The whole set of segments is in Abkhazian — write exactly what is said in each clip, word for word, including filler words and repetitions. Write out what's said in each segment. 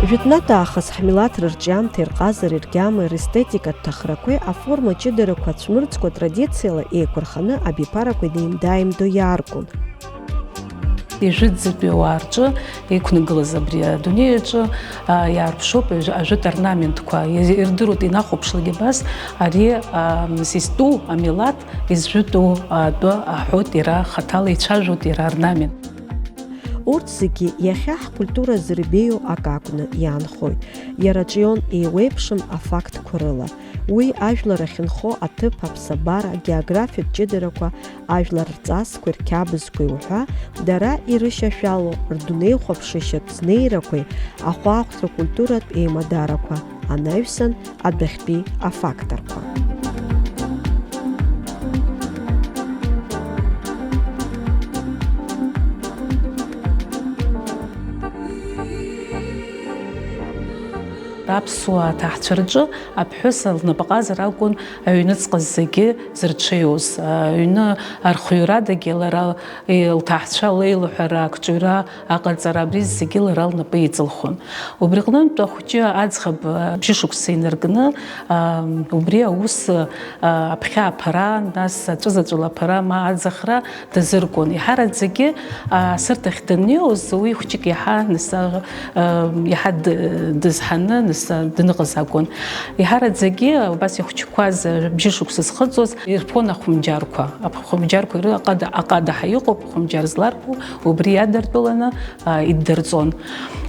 Жәытәнатә аахыс ҳмилаҭ рырҿиамҭеи рҟазареи ргьамеи рестетикатә ҭахрақәеи аформа ҷыдарақәа ацәмырӡкәа традициала еиқәырханы абиԥарақәа инеимда-ааимдо иааргон. Ижәытәӡатәи ауаа рҿы иқәнагылаз абри адунеи аҿы, а, иаарԥшуп ажә-, ажәытә орнаментқәа. Ирдыруеит, инахәаԥшлак абас, ари, а, зызтәу амилаҭ изжәытәу атәы аҳәоит иара хаҭала, ицәажәоит иара орнамент. Урҭ зегьы иахьа ҳкультура зырбеиоу акы акәны иаанхоит. Иара ҿион еиуеиԥшым афактқәа рыла. Уи ажәлар ахьынхо аҭыԥ, аԥсабара, агеографиатә ҷыдарақәа, ажәлар рҵасқәеи рқьабзқәеи уҳәа, дара ирышьашәало рдунеихәаԥшышьатә знеирақәеи ахәаахәҭра культуратә еимадарақәа, анаҩсан адәахьтәи афакторқәа. Аԥсуа аҭаҳцәа рҿы аԥҳәыс лнапаҟазара акәын аҩныҵҟа зегьы зырҽеиуаз. Аҩны архыҩрадагьы лара лҭаҳцәа леилаҳәара, акҿыҩра аҟаҵара, абри зегьы лара лнапы иҵылхон. Убри аҟнынтә ахәыҷы аӡӷаб бжьышықәса инаркны, а, убри аус, а, аԥхьа аԥара, нас аҵәызаҵәыла аԥара, ма аӡахра дазыркуан. Еиҳараӡакгьы, а, асырҭахь даннеиуаз, уи хәҷык иаҳа, нас, а, иаҳа д-, дызҳаны, нас, а, дныҟәаз акәын. Еиҳараӡакгьы убас ихәҷқәаз, а, бжьышықәса зхыҵуаз ирԥон ахәымџьарқәа. Ахәымџьарқәа иры-, аҟада, аҟада ҳәа иҟоуп, ахәымџьар зларԥу, убри иадыртәаланы, а, иддырҵон.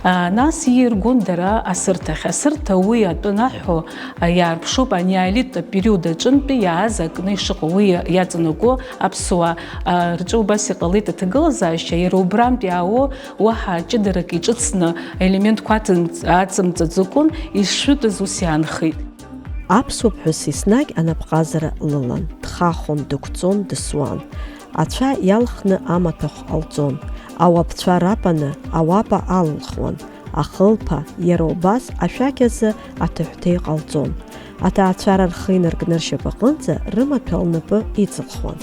А, нас ииргон дара асырҭахь. Асырҭа уи атәы анаҳҳәо, а, иаарԥшуп анеолиттә апериод аҿынтәи иааз акны ишыҟоу уи иаҵанакуа аԥсуаа, а, рҿы убас иҟалеит аҭагылазаашьа, иара убрантә иаауа уаҳа ҷыдарак иҿыцны, елементқәа аҵымҵ-, аҵымҵаӡакәан ишжәытәыз ус иаанхеит. Аԥсуа ԥҳәыс еснагь анапҟазара лылан, дхахон, дықәҵон, дысуан. Ацәа иалхны амаҭәахә ҟалҵон, ауаԥцәа рапаны ауапа алылхуан, ахылԥа, иара убас ашәақь азы аҭыҳәҭеи ҟалҵон. Аҭаацәара рхы инаркны ршьапаҟынӡа рымаҭәа лнапы иҵылхуан.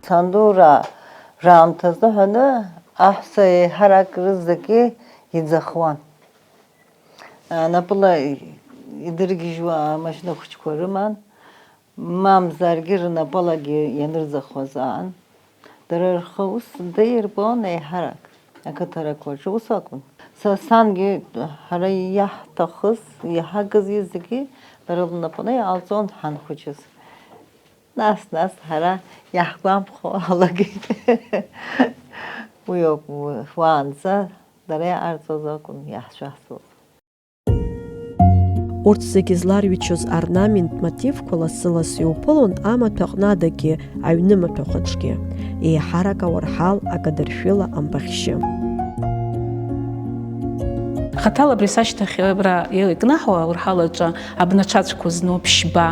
Сандура раамҭазы ҳәаны аҳәса еиҳарак рызегьы иӡахуан. Напыла идыргьежьуа амашьына хәыҷқәа рыман, мамзаргьы рнапалагьы ианырӡахуаз аан. Дара рхы ус дырбон еиҳарак ақыҭарақәа рҿы, ус акәын. Са сангьы ҳара иаҳҭахыз, иҳагыз зегьы лара лнапаны иҟалҵон ҳанхәыҷыз. Нас, нас ҳара иаҳгәамԥхо ҳалагеит. Уи ауп, уаанӡа дара иҟарҵоз акәын иаҳцәасуаз. Урҭ зегьы зларҩычоз орнамент мотивқәа лассы-лассы иуԥылон амаҭәа аҟны адагьы, аҩны маҭәахәаҿгьы, еиҳарак ауарҳал, акадыршәыла, ампахьшьы. Хаҭала абри сашьҭахь абра икнаҳауа аурҳалаҿы абнацәацәқәа зну ԥшьба,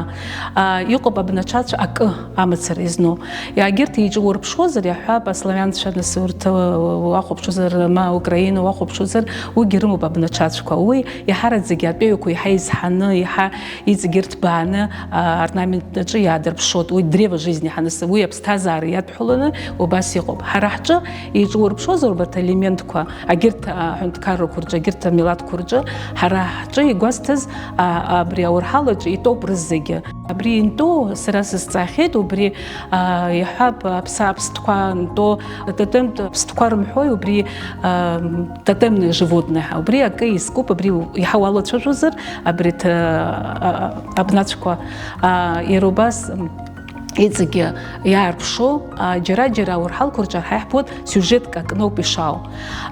а, иҟоуп абнацәацә акы амацара изну. Егьырҭ иҿы уарԥшуазар, иаҳҳәап, аславианцәа, нас урҭ, уахәаԥшуазар, ма Украина уахәаԥшуазар, уигьы рымоуп абнацәацәқәа. Уи иаҳараӡагьы атәыҩақәа еиҳа изҳаны, еиҳа иҵегьы ирҭбааны, а, орнамент аҿы иаадырԥшуеит. Уи древо жизни ҳаныс, уи аԥсҭазаара иадҳәаланы убас иҟоуп. Ҳара ҳҿы иҿурԥшуазар убарҭ аелементқәа, агьырҭ аҳәынҭқаррақәа рҿы, агьырҭ амилаҭқәа рҿы, ҳара ҳҿы игәазҭаз, а, абри аурҳалаҿы итәоуп рызегьы. Абри интәу сара сызҵаахьеит, убри, а, иаҳҳәап, аԥса-, аԥстәқәа нтәо, тотемтә ԥстәқәа рымҳәои, убри, а, тотемное животное ҳәа, убри акы искуп, абри иаҳа уалацәажәозар, абри ҭ-, а, а, абнацәқәа, а, иара убас, м, иҵегьы иаарԥшу, а, џьара-џьара аурҳалқәа рҿы ҳаиҳабуеит сиужетк акноуп ишаау.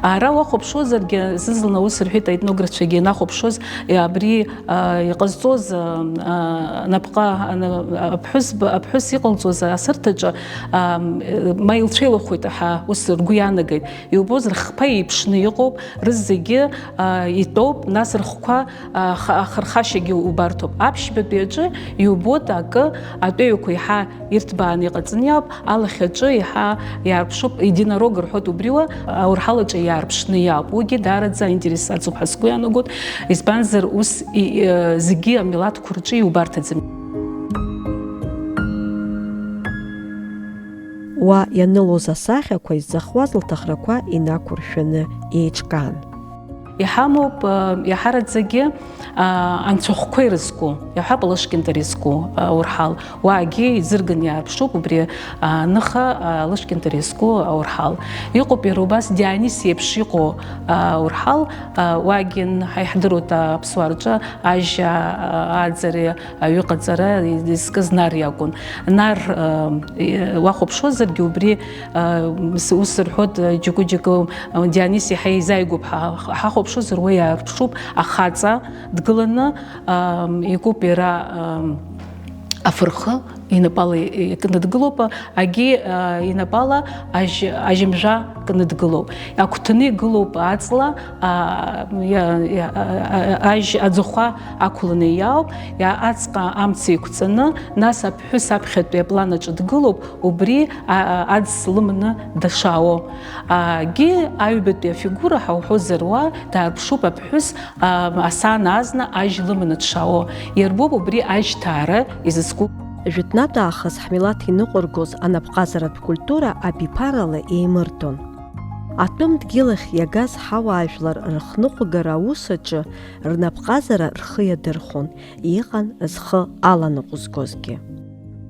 Ара уахәаԥшуазаргьы, зны-зынла ус рҳәеит аетнографцәагьы ианахәаԥшуаз, е, абри, а, иҟазҵоз, а, а, напҟа, ана-, аԥҳәызба, аԥҳәыс иҟалҵоз асырҭаҿы, а, м, ма илцәеилахәеит ҳәа ус ргәы иаанагеит. Иубоз рхқәа еиԥшны иҟоуп, рызегьы, а, итәоуп, нас рхқәа, а, х-, ахырхашьагьы убарҭоуп. Аԥшьбатәи аҿы иубоит акы, атәыҩақәа еиҳа ирҭбааны иҟаҵаны иауп, алахь аҿы еиҳа иаарԥшуп, единорог рҳәоит убриуа, аурҳалаҿы иаарԥшны иауп. Уигьы даараӡа аинтерес аҵоуп ҳәа сгәы иаанагоит, избанзар, ус и-, э, зегьы амилаҭқәа рҿы иубарҭаӡам. Уа ианылоз асахьақәа изӡахуаз лҭахрақәа инақәыршәаны еиҿкаан. Иҳамоуп, э, иаҳараӡагьы, а, анцәахәқәа ирызку, иаҳҳәап, алышькьынтар изку, а, аурҳал. Уаагьы иӡырганы иаарԥшуп убри, а, аныха, а, алышькьынтар изку аурҳал. Иҟоуп иара убас Дионис иеиԥш иҟоу, а, аурҳал, а, уаагьы н-, ҳа иаҳдыруеит, а, аԥсуаа рҿы ажь, а, а, ааӡара аҩыҟаҵара изкыз Нар иакәын. Нар, э, уахәаԥшуазаргьы убри, э, ус, ус рҳәоит, э, џьоукы-џьоукы, э, Дионис иаҳа изааигәоуп ҳа, ҳахәаԥшуазар уа иаарԥшуп, ахаҵа дгыланы, э, икуп иара, э, афырхы инапала икны дгылоуп, агьи, э, инапала ажь-, ажьымжәа кны дгылоуп. Агәҭаны игылоуп аҵла, а, иа-, иа-, а, а, ажь аӡахәа ақәланы иаауп, иа-, аҵҟа амца еиқәҵаны, нас аԥҳәыс аԥхьатәи аплан аҿы дгылоуп, убри, а, а, аӡ лыманы дшаауо. Агьи аҩбатәи афигура ҳәа уҳәозар уа даарԥшуп аԥҳәыс, а, асаан азна ажь лыманы дшаауо. Иарбоуп убри ажьҭаара изызку. Жәытәнатә аахыс ҳмилаҭ иныҟәыргоз анапҟазаратә культура абиԥарала еимырдон. Атәым дгьылахь иагаз ҳауаажәлар рыхныҟәгара аус аҿы рнапҟазара рхы иадырхәон, иҟан зхы аланыҟәызгозгьы.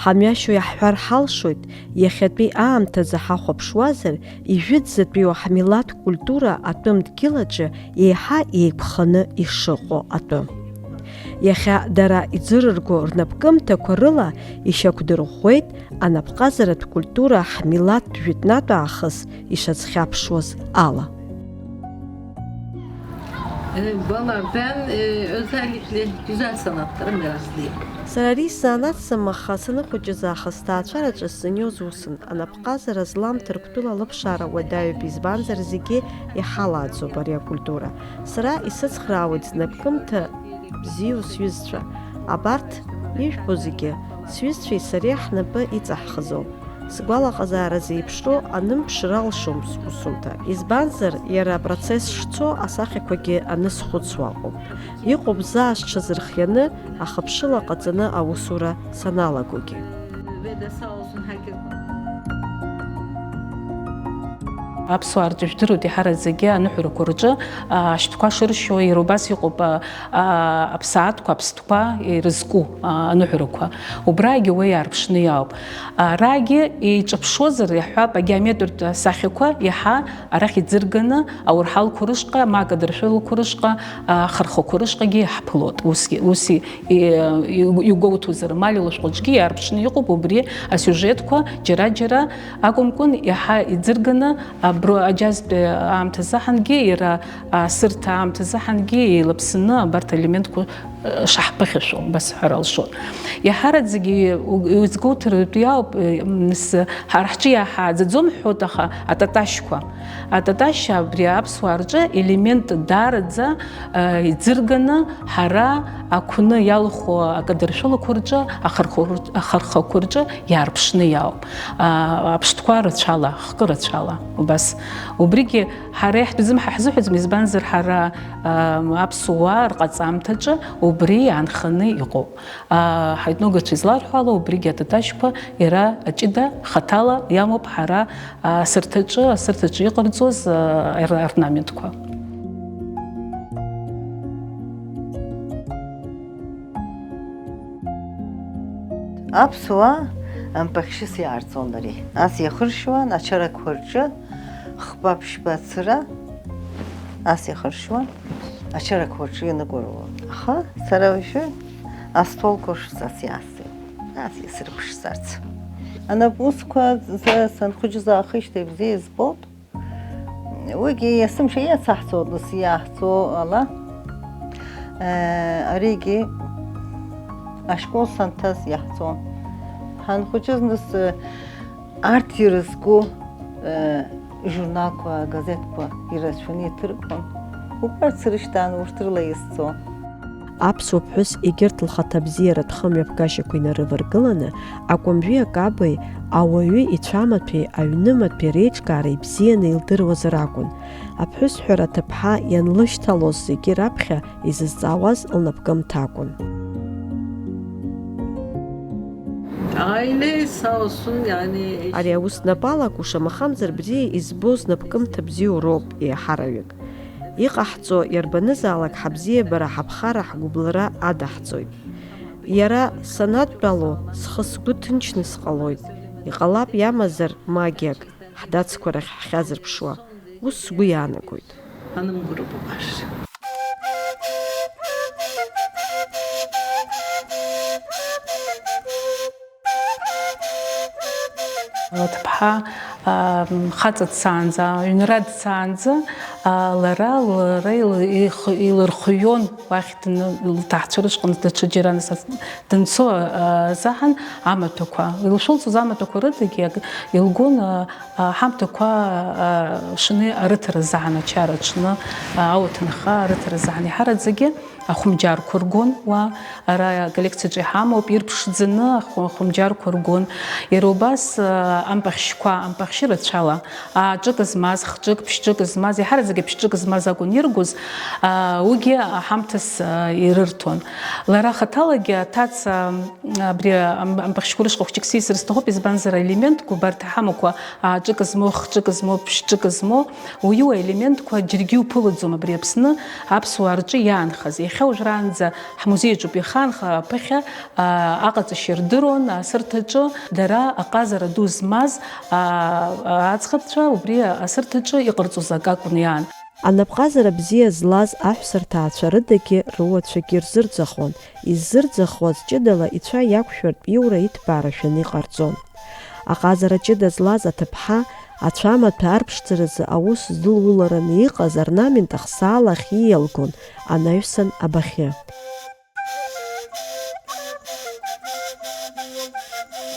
Ҳамҩашьо иаҳҳәар ҳалшоит, иахьатәи аамҭазы ҳахәаԥшуазар, ижәытәӡатәиу ҳмилаҭ культура атәым дгьыл аҿы еиҳа еиқәханы ишыҟоу атәы. Иахьа дара иӡырырго рнапкымҭақәа рыла ишьақәдырӷәӷәеит анапҟазаратә культура ҳмилаҭтә жәытәнатә аахыс ишазхьаԥшуаз ала. Ee, valla ben, e, özellikle güzel sanatlara meraklıyım. Сара ари сзанааҭӡам, аха саныхәыҷыз аахыс ҭаацәараҿы сзыниоз усын. Анапҟазара злам Ҭырқәтәыла алыԥшаара уадаҩуп, избанзар, зегьы иҳалааӡоуп ари акультура. Сара исыцхраауеит знапкымҭа бзиоу сҩызцәа. Абарҭ ижәбо зегьы сҩызцәеи сареи ҳнапы иҵаҳхызоуп. Сгәалаҟазаара зеиԥшроу анымԥшыр алшом сусумҭа. Избанзар, иара апроцесс шцо асахьақәагьы анысхәыцуа акәым. Иҟоуп заа сҽазырхианы, ахыԥшыла ҟаҵаны аусура саналагогьы. Аԥсуаа рҿы ижәдыруеит, иаҳараӡакгьы аныҳәарақәа рҿы, а, ашәҭқәа шыршьо, иара убас иҟоуп, а, а, аԥсаатәқәа, аԥстәқәа ирызку, а, аныҳәарақәа. Убраагьы уа иаарԥшны иаауп. Арагьы еиҿаԥшуазар, иаҳҳәап, агеометртә асахьақәа иаҳа арахь иӡырганы, аурҳалқәа рышҟа, ма акадыршәылақәа рышҟа, ахырхақәа рышҟагьы иаҳԥылоит. Усгьы, ус и-, и-, и-, игәоуҭозар, Мали лышәҟәаҿгьы иаарԥшны иҟоуп убри асиужетқәа, џьара-џьара акәымкәан, иаҳа иӡырганы, абро-, аџьазтәи аамҭазы ҳангьы, иара асырҭа аамҭазы ҳангьы еилаԥсаны абарҭ аелементқәа шаҳԥыхьашәо, убас ҳәара алшоит. Иаҳараӡагьы у-, иузгәоуҭартә иоуп, э, м, с-, ҳара ҳҿы иаҳааӡаӡом ҳҳәоит, аха ататашьқәа. Ататашь абри аԥсуаа рҿы елемент даараӡа, э, иӡырганы, ҳара ақәны иалху акадыршәылақәа рҿы, ахырхәы-, ахырхақәа рҿы иаарԥшны иаауп. А, аԥштәқәа рацәала, хкы рацәала, убас. Убригьы ҳара иаҳтәӡам ҳәа ҳзыҳәаӡом, избанзар, ҳара, а, аԥсуаа рҟаҵамҭаҿы убри иаанханы иҟоуп. А, ҳаетнограцәа изларҳәо ала, убригьы ататашьқәа иара аҷыда хаҭала иамоуп ҳара, а, асырҭаҿы, асырҭаҿы иҟарҵоз, а, ор-, орнаментқәа. Аԥсуаа ампахьшьыс иаарҵон ари. Ас иахыршьуан ачарақәа рҿы, хԥа-ԥшьба ацыра, ас иахыршьуан, ачарақәа рҿы ианыҟәыруан. Аха сара уажәы астолқәа шәҵас иаасҭеит, ас иасырԥшӡарц. Анапусқәа, са санхәыҷыз аахижьҭеи бзиа избоит. Уигьы есымша иацаҳҵоит, нас иаҳҵо ала. Э, аригьы ашкол санҭаз иаҳҵон. Ҳанхәыҷыз, нас, э, арҭ ирызку, э, журналқәа, газеҭқәа ирацәаны иҭырхуан. Убарҭ срышьҭан, урҭ рыла исҵон. Аԥсуа ԥҳәыс егьырҭ лхаҭа бзиаратә хымҩаԥгашьақәа инарываргыланы, акәымжәи акабеи ауаҩы ицәамаҭәеи аҩнымаҭәеи реиҿкаара ибзианы илдыруазар акәын. Аԥҳәыс ҳәара ҭыԥҳа ианлышьҭалоз зегьы раԥхьа изызҵаауаз лнапкымҭа акәын. Aile sağ olsun yani. Ари аус напалак, ушамахамзар, бзиа избо знапкымҭа бзиоу роуп еиҳараҩык. Иҟаҳҵо иарбанызаалак ҳабзиабара, ҳаԥхара, ҳгәыбылра адаҳҵоит. Иара санадтәало, схы-сгәы ҭынчны сҟалоит. Иҟалап иамазар магиак, ҳдацқәа рахь ҳхьазырԥшуа, ус сгәы иаанагоит. Hanım grubu var. Лҭыԥҳа, аа, хаҵа дцаанӡа, ҩнра дцаанӡа, аа, лара, лара ил-, ихы-, илырхион уахь дны, лҭаацәа рышҟа даҽаџьара, нас, дынцо, аа, азаҳан амаҭәақәа. Илшәылҵоз амаҭәақәа рыдагьы ак-, илгон, аа, аа, ҳамҭақәа, аа, шаны арыҭара азаҳан, ачара аҽны, аа, ауаҭынха арыҭара азаҳан. Иҳараӡагьы ахәымџьарқәа ргон уа, ара аколлекциаҿы иҳамоуп, ирԥшӡаны ахәы-, ахәымџьарқәа ргон. Иара убас, аа, ампахьшьқәа, ампахьшьы рацәала, аа, ҿык змаз, хҿык, ԥшьҿык змаз, иаҳараӡагьы ԥшьҿык змаз акәын иргоз, аа, уигьы ҳамҭас, аа, ирырҭон. Лара хаҭалагьы аҭаца, м, абри ам-, ампахьшьқәа рышҟа хәҷык сисыр сҭахуп, избанзар, аелементқәа убарҭ иҳамақәа, аа, ҿык змоу, хҿык змоу, ԥшьҿык змоу, уаҩы аелементқәа џьаргьы иуԥылаӡом абри Аԥсны аԥсуаа рҿы иаанхаз. Иахьа уажәраанӡа ҳмузеи аҿоуп иахаанха, аԥыхьа, аа, аҟаҵашьа рдыруан, асырҭаҿы дара аҟазара ду змаз, аа, аӡӷабцәа убри асырҭаҿы иҟарҵоз акы акәын иаан. Анапҟазара бзиа злаз аҳәса рҭаацәа рыдагьы руацәагьы рзырӡахуан, иззырӡахуаз ҷыдала ицәа иақәшәартә иура иҭбаара шәаны иҟарҵон. Аҟазара ҷыда злаз аҭыԥҳа, ацәамаҭәа арԥшӡаразы аус здылулараны иҟаз орнамент ахсаала ахь ииалгон, анаҩсан абахьы.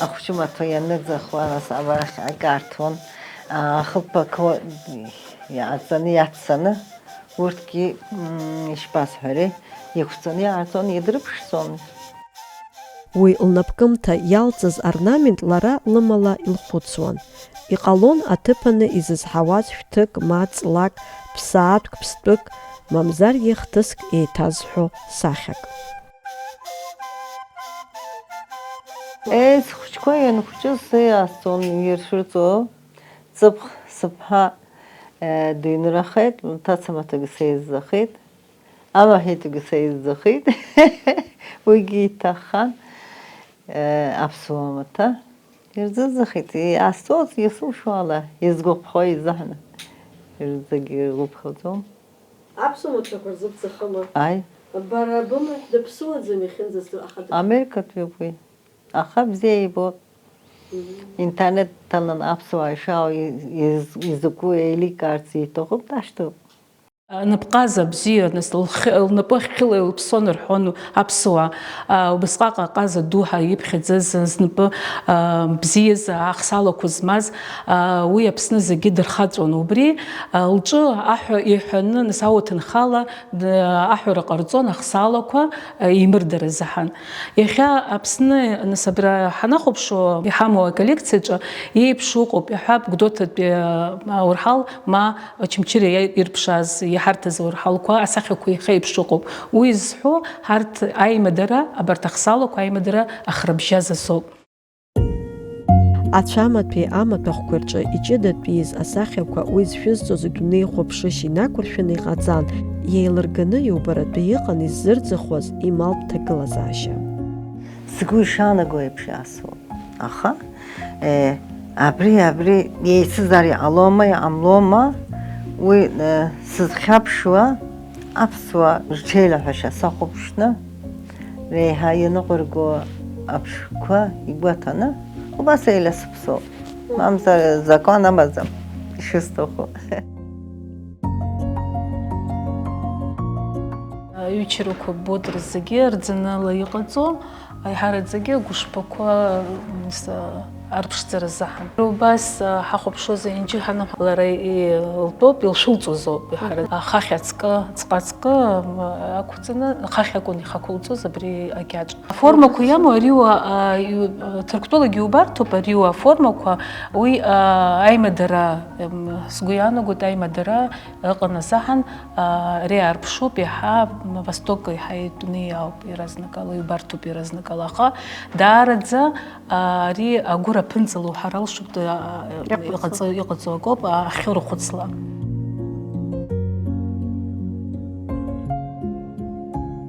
Ахәшьымаҭәа ианыӡахуа, нас абарахь акы арҭон, ахылԥақәа иааҵаны иаццаны, урҭгьы, м, ишԥасҳәари, иқәҵаны иаарҵон, идрыԥшӡон. Уи лнапкымҭа иалҵыз орнамент лара лымала илхәыцуан. Иҟалон аҭыԥаны изызҳауаз шәҭык ма ҵлак, ԥсаатәк, ԥстәык, мамзаргьы хҭыск еиҭазҳәо сахьак. Е, схәыҷқәа ианхәыҷыз сеиасҵон иршәырҵо, ҵыԥх сыԥҳа, е, дыҩнрахеит, лҭаца маҭәагьы сеизӡахеит, амаҳәитәгьы сеизӡахеит, уигьы иҭаххан, е, аԥсуа маҭәа ирзыӡахеит, иаасҵоит, иасылшо ала, изгәаԥхо изаҳны, зегьы иргәаԥхаӡом. Аԥсуа маҭәақәа рзыбӡахыма? Ааи. Бара бымаҳә даԥсуаӡам иахьынӡаздыруа, аха дыԥ- Америкатәиуп уи. Аха бзиа ибоит. Мгм. Интернет ҭалан аԥсуаа ишаау, из-, из-, изакәу еиликаарц иҭахуп, дашьҭоуп. Напҟаза бзиа, нас лхы, лнапы ахьхьыла илԥсон рҳәон аԥсуаа. А, убасҟак аҟаза ду ҳәа иԥхьаӡаз, знапы, а, бзиаз, ахсаалақәа змаз, а, уи Аԥсны зегьы дырхаҵон. Убри, а, лҿы аҳәа иҳәаны, нас ауаҭынхала, д-, аҳәара ҟарҵон ахсаалақәа, а, еимырдара азыҳәан. Иахьа Аԥсны, нас, абра ҳанахәаԥшуа, иҳамоу аколлекциаҿы еиԥш ыҟоуп, иаҳҳәап, Гәдоуҭатәи, а, аурҳал ма Очамчыра иа-, ирԥшааз, иҳарҭаз аурҳалқәа асахьақәа иахьа еиԥш ыҟоуп. Уи зҳәо, ҳарҭ аимадара, абарҭ ахсаалақәа аимадара ахрабжьаз азоуп. Ацәамаҭәеи амаҭәахәқәеи рҿы иҷыдатәиз асахьақәа уи зшәызҵоз идунеихәаԥшышьа инақәыршәаны иҟаҵан, иеилырганы иубаратәы иҟан иззырӡахуаз имал ҭагылазаашьа. Сгәы ишаанаго еиԥш иаасуеит. Аха, е, абри, абри еицызар иҟалома, иҟамлома, уи, е, сызхьаԥшуа аԥсуа рҽеилаҳәашьа сахәаԥшны, реиҳа ианыҟәырго аԥшқәа игәаҭаны, убас еиласыԥсоуп. Мамзар закон амаӡам, ишысҭаху. Аҩычарақәа ббоит рзегьы рӡанала иҟаҵо, аиҳараӡагьы агәышԥақәа, са-, Арԥшӡара азыҳәан. Убас, а, ҳахәаԥшуазар, Енџьы ҳаныҳәа, лара илтәоуп, илшәылҵозоуп, иаҳарак. Ахахь ацкы, ҵҟаҵкы, м, ақәҵаны, ахахь акәын ихақәылҵоз абри акьаҿ. Аформақәа иамоу ариуа, а, иу-, Ҭырқәтәылагьы иубарҭоуп, ариуа аформақәа, уи, а, аимадара, м, сгәы иаанагоит, аимадара ыҟан азыҳәан, а, ари арԥшуп, иаҳа, м, восток иаҳа итәны иаауп иаразнакала, иубарҭоуп иаразнакала, аха даараӡа Ари агәыр аԥынҵала уҳәар алшоит, а, Иҟаҵоу. Иҟаҵо-, иҟаҵоу акоуп, а, ахьы рахәыцла.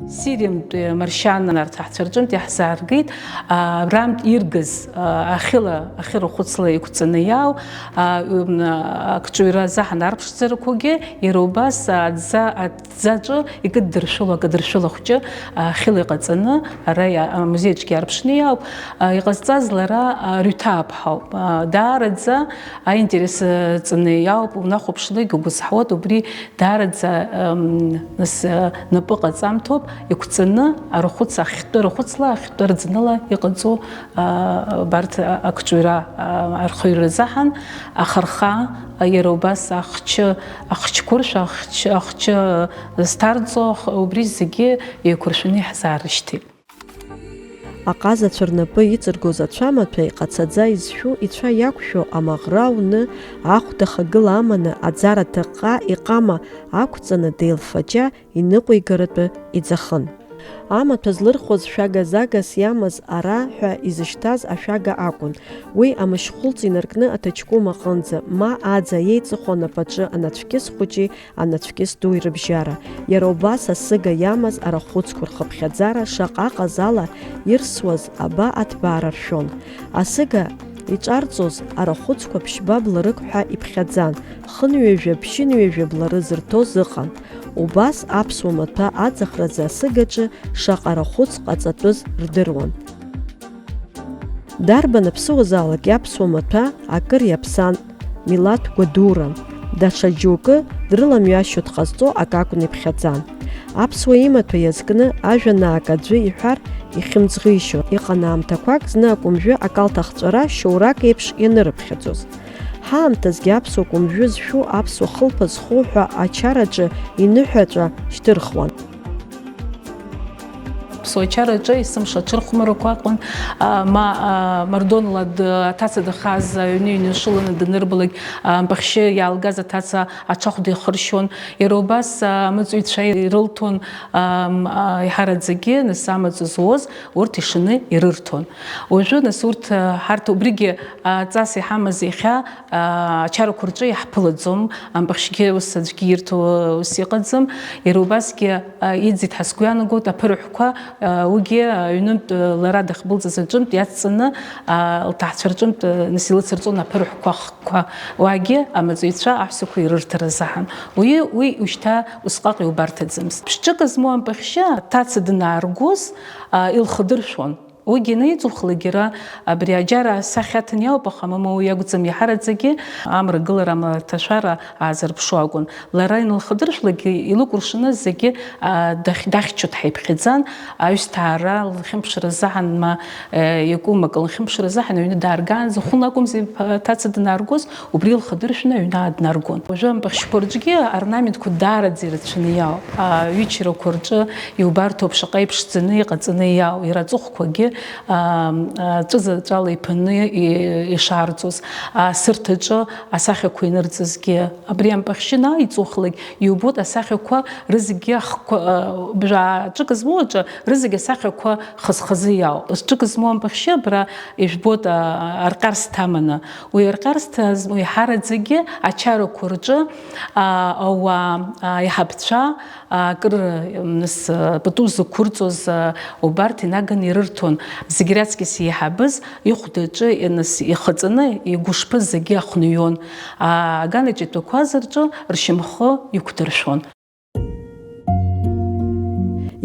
Сириантәи амаршьан арҭ аҳцәа рҿынтә иаҳзааргеит, а, абрантә иргаз, а, ахьыла, ахьы рахәыцла иқәҵаны иаау, а, м, акҿыҩра азаҳан арԥшӡарақәагьы, иара убас аӡа, аӡаҿы икыддыршәыло акыдыршәыла хәҷы, а, ахьыла иҟаҵаны, ара иа-, амузеи аҿгьы иаарԥшны иаауп. А, иҟазҵаз лара, а, Рыҭаа ԥҳауп. А, даараӡа аинтерес, а, ҵаны иаауп, унахәаԥшлак угәы зҳауеит, убри даараӡа, ам, нас, а, напы ҟаҵамҭоуп, иқәҵаны арахәыц ахьтәы рахәыцла, ахьтәы рӡныла иҟаҵоу, а, абарҭ, а, акҿыҩра, а, архыҩра азаҳан, ахырхаа, а, иара убас ахчы, ахчқәыршә, ахч-, ахчы зҭарҵо, ах-, убри зегьы еиқәыршәаны иаҳзаарышьҭит. Аҟазацәа рнапы иҵыргоз ацәамаҭәа иҟацаӡа изшәу ицәа иақәшәо амаӷра уны, ахәда хагыла аманы, аӡара ҭаҟҟа иҟама ақәҵаны, деилфаҷа иныҟәигаратәы иӡахын. Амаҭәа злырхуаз шәага-загас иамаз ара ҳәа изышьҭаз ашәага акәын. Уи амышьхәылҵ инаркны аҭаҷкәым аҟынӡа, ма аӡа еиҵыху анапаҿы анацәкьыс хәыҷи анацәкьыс дуи рыбжьара, иара убас асыга иамаз арахәыцқәа рхыԥхьаӡара шаҟа ҟазала ирсуаз аба аҭбаара ршәон. Асыга иҿарҵоз арахәыцқәа ԥшьба бларык ҳәа иԥхьаӡан, хынҩажәа, ԥшьынҩажәа бла рызырҭоз ыҟан. Убас аԥсуа маҭәа аӡахразы асыгаҿы шаҟа рахәыц ҟаҵатәыз рдыруан. Дарбан аԥсуазаалак иаԥсуа маҭәа акыр иаԥсан, милаҭ гәадуран, даҽа џьоукы дрыламҩашьо дҟазҵо акакәны иԥхьаӡан. Аԥсуа имаҭәа иазкны ажәанаак аӡәы иҳәар ихьымӡӷишьон. Иҟан аамҭақәак зны акәымжәы акалҭ ахҵәара шьоурак еиԥш ианырыԥхьаӡоз. Ҳаамҭазгьы аԥсуа кәымжәы зшәу аԥсуа хылԥа зху ҳәа ачараҿы иныҳәаҿа шьҭырхуан. Аԥсуа чараҿы есымша аҽырхәмарақәа акәын, а, ма, а, Мардонла д-, аҭаца дахаз аҩны иҩнашыланы данырбалак, а, ампахьшьы иаалгаз аҭаца аҽахәда ихыршьон. Иара убас, а, амаҵуҩцәа ирылҭон, а, м, а, иҳараӡагьы, нас амаҵ зуоз урҭ ишаны ирырҭон. Уажәы, нас, урҭ, а, ҳарҭ убригьы, а, ҵас иҳамаз иахьа, а, ачарақәа рҿы иаҳԥылаӡом, ампахьшьгьы ус аӡәгьы ирҭо ус иҟаӡам. Иара убасгьы, а, иӡит ҳәа сгәы иаанагоит аԥырҳәқәа, а, уигьы, а, аҩнынтә, а, лара дахьбылҵыз аҿынтә иацҵаны, а, лҭаацәа рҿынтә, а, нас илыцырҵон аԥырҳәқәа хкқәа. Уаагьы амаҵуҩцәа аҳәсақәа ирырҭар азыҳәан. Уи, уи ушьҭа усҟак иубарҭаӡамызт. Ԥшьҿык змоу ампахьшьы аҭаца данааргоз, а, илхадыршәуан. Уигьы инаиҵухлак, иара абри аџьара асахьа аҭан иауп, аха мамоу иакәӡам, иаҳараӡагьы амра гылара, амра аҭашәара аазырԥшу акәын. Лара инылхадыршәлакгьы илыкәыршаны зегьы, а, дахь-, дахьчо дҳаиԥхьаӡан, аҩсҭаара лхьымԥшра азаҳан, ма, э, иакәым акы лхьымԥшра азаҳан аҩны дааргаанӡа, хәыла акәымзи, ԥа-, ҭаца данааргоз, убри илхадыршәны аҩны ааднаргон. Уажәы ампахьшьқәа рҿгьы аорнаментқәа даараӡа ирацәаны иаауп. Аҩычарақәа рҿы иубарҭоуп шаҟа иԥшӡаны иҟаҵаны иаау, иара аҵыхәқәагьы, аа, ҵәызаҵәала иԥаны и-, ишаарҵоз, асырҭаҿы асахьақәа инырҵазгьы. Абри ампахьшьы анааиҵухлак, иубоит асахьақәа рызегьы ахқәа, аа, бжа ҿык змоу аҿы рызегьы асахьақәа хаз-хазы иаауп. Ҿык змоу ампахьшьы абра ижәбоит, аа, арҟьарс ҭаманы. Уи арҟьарс ҭазму иаҳараӡагьы ачарақәа рҿы, аа, ауаа, аа, аиҳабцәа, аа, акыр, м, нас, пату зықәырҵоз, аа, убарҭ инаганы ирырҭон. Зегь раҵкьыс еиҳабыз ихәдаҿы, нас, ихаҵаны игәышԥы зегьы ахәныҩон. Аа, аганаҿ итәақәаз рҿы ршьамхы иқәдыршәон.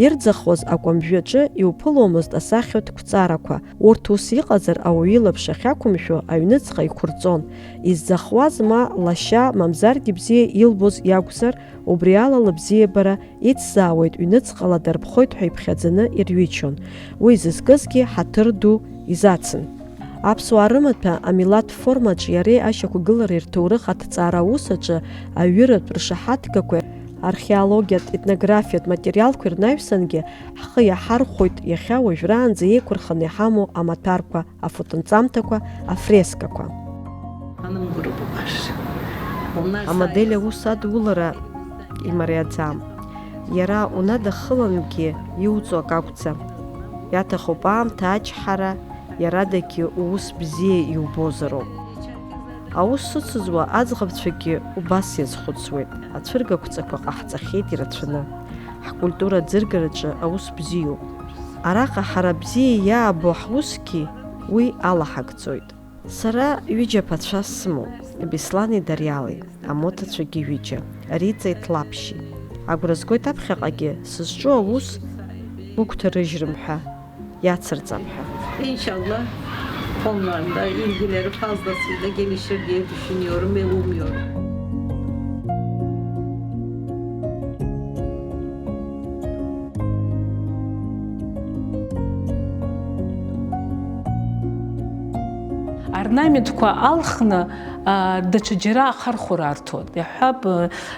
Ирӡахуаз акәамжәаҿы иуԥыломызт асахьа ҭқәҵарақәа. Урҭ ус иҟазар, ауаҩы илаԥш ахьақәымшәо аҩныҵҟа иқәырҵон. Изӡахуаз ма лашьа, мамзаргьы бзиа илбоз иакәзар, убри ала лыбзиабара ицзаауеит, ҩныҵҟала дарԥхоит ҳәа иԥхьаӡаны ирҩычон. Уи зызкызгьы ҳаҭыр ду изацын. Аԥсуаа рымаҭәа амилаҭ формаҿ иареи ашьақәгылареи рҭоурых аҭҵаара аус аҿы аҩыратә ршаҳаҭгақәеи археологиатә, етнографиатә материалқәеи рнаҩсангьы ҳхы иаҳархәоит иахьа уажәраанӡа еиқәырханы иҳамоу амаҭәарқәа, афотонҵамҭақәа, афрескақәа. Амодели аус адулара имариаӡам. Иара унадаххылангьы иуҵо акы акәӡам. Иаҭахуп аамҭа ачҳара, иарадагьы уус бзиа иубозароуп. Аус ыцызуа аӡӷабцәагьы убас иазхәыцуеит, ацәыргақәҵақәа ҟаҳҵахьеит ирацәаны. Ҳкультура аӡыргараҿы аус бзиоуп. Араҟа ҳара бзиа иаабо ҳусгьы уи алаҳагӡоит. Сара ҩыџьа аԥацәа сымоуп, Беслани Дариали, амоҭацәагьы ҩыџьа, Риҵеи Ҭлаԥшьи. Агәра згоит аԥхьаҟагьы сызҿу аус угәҭарыжьрым ҳәа, иацырҵап ҳәа. Иншалла, konularda ilgileri fazlasıyla gelişir diye düşünüyorum ve umuyorum. Орнаментқәа алхны, а, даҽаџьара ахархәара арҭоит. Иаҳҳәап,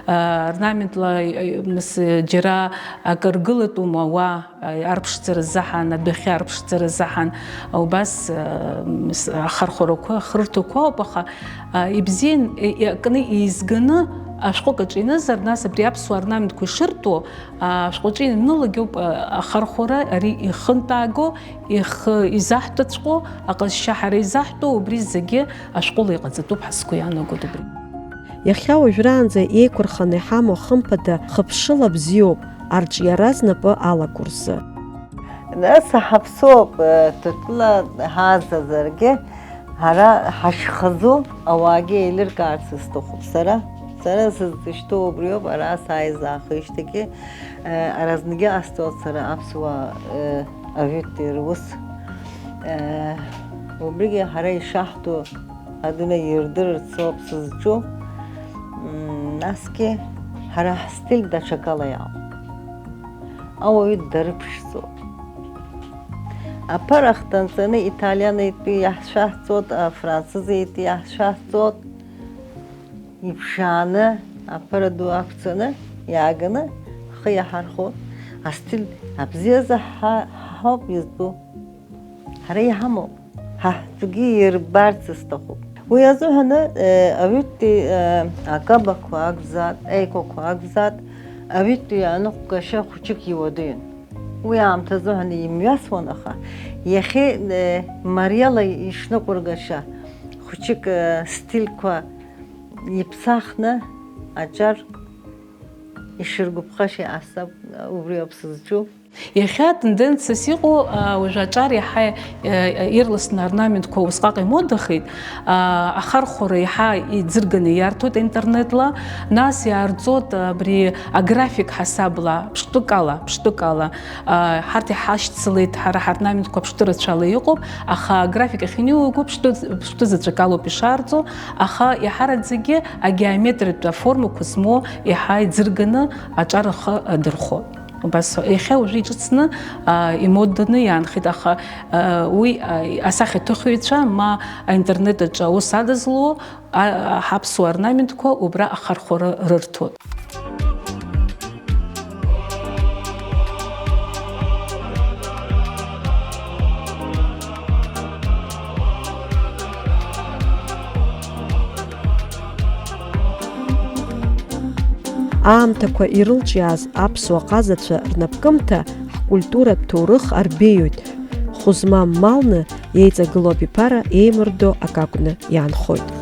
а, орнаментла, а, нас, џьара акы ргылатәума уа, а, арԥшӡара азыҳәан, адәахьы арԥшӡара азыҳәан, убас, а, мс-, ахархәарақәа, ахырҭақәа ауп, аха, а, ибзиан, и-, и-, акны еизганы ашәҟәык аҿы инызар, нас абри аԥсуа орнаментқәа ишыртәу, ашәҟәаҿы ианылагьоуп, а, ахархәара ари ихынтәааго, ихы изаҳтәыҵәҟьоу, аҟазшьа ҳара изаҳтәу, убри зегьы ашәҟәыла иҟаҵатәуп ҳәа сгәы иаанагоит убри. Иахьа уажәраанӡа еиқәырханы иҳамоу, хымԥада, хыԥшыла бзиоуп, арҿиара знапы алаку рзы. Нас ҳаԥсуоуп, э, ҭырқәтәыла ҳааӡазаргьы, ҳара ҳашьхаӡоу ауаагьы еилыркаарц сҭахуп сара. Сара сызышьҭоу убриоуп, ара сааизаахижьҭеигьы, э, аразнагьы ҟасҵоит сара аԥсуаа, э, ажәытәтәи рус. Э, убригьы ҳара ишаҳтәу адунеи ирдырырц ауп сызҿу. М, насгьы ҳара ҳстиль даҽакала иҟоуп. Ауаҩы дарыԥшӡоуп. Аԥара хҭанҵаны италианитәы иаҳшәаҳҵоит, афранцызитәы иаҳшәаҳҵоит. Иԥшааны, аԥара ду ақәҵаны, иааганы ҳхы иаҳархәо, астиль абзиазы ҳа-, ҳауп изтәу. Ҳара иҳамоуп, ҳа ҳтәгьы ирбарц сҭахуп. Уи азыҳәаны, э, аҩытәтәи, э, акабақәа акәзаат, аикәақәа акәзаат, аҩытәтәи аныҟәгашьа хәыҷык иуадаҩын. Уи аамҭазыҳәан имҩасуан, аха иахьа, э, мариала ишныҟәыргаша хәыҷык, э, стильқәа иԥсахны аҿар ишыргәаԥхаша ас ауп, убри ауп сызҿу. Иахьа атенденциас иҟоу, а, уажәы аҿар иаҳа, э, ирласны орнаментқәа усҟак имодахеит, а, ахархәара иаҳа иӡырганы иарҭоит аинтернетла, нас иаарҵоит абри аграфик ҳасабла, ԥштәык ала, ԥштәык ала, а, ҳарҭ иҳашьцылеит, ҳара ҳорнаментқәа ԥштәы рацәала иҟоуп, аха аграфик ахьыниуго ԥштәы, ԥштәы заҵәык алоуп ишаарҵо, аха иаҳараӡакгьы агеометриатә аформақәа змоу иаҳа иӡырганы аҿар ахы адырхәоит. Убас иахьа уажәы иҿыцны, а, имоданы иаанхеит, аха, а, уи, а, асахьаҭыхҩцәа ма аинтернет аҿы аус адызло, а, а, ҳаԥсуа орнаментқәа убра ахархәара рырҭоит. Аамҭақәа ирылҿиааз аԥсуа ҟазацәа рнапкымҭа ҳкультуратә ҭоурых арбеиоит, хәы змам малны еиҵагылоу абиԥара еимырдо акы акәны иаанхоит.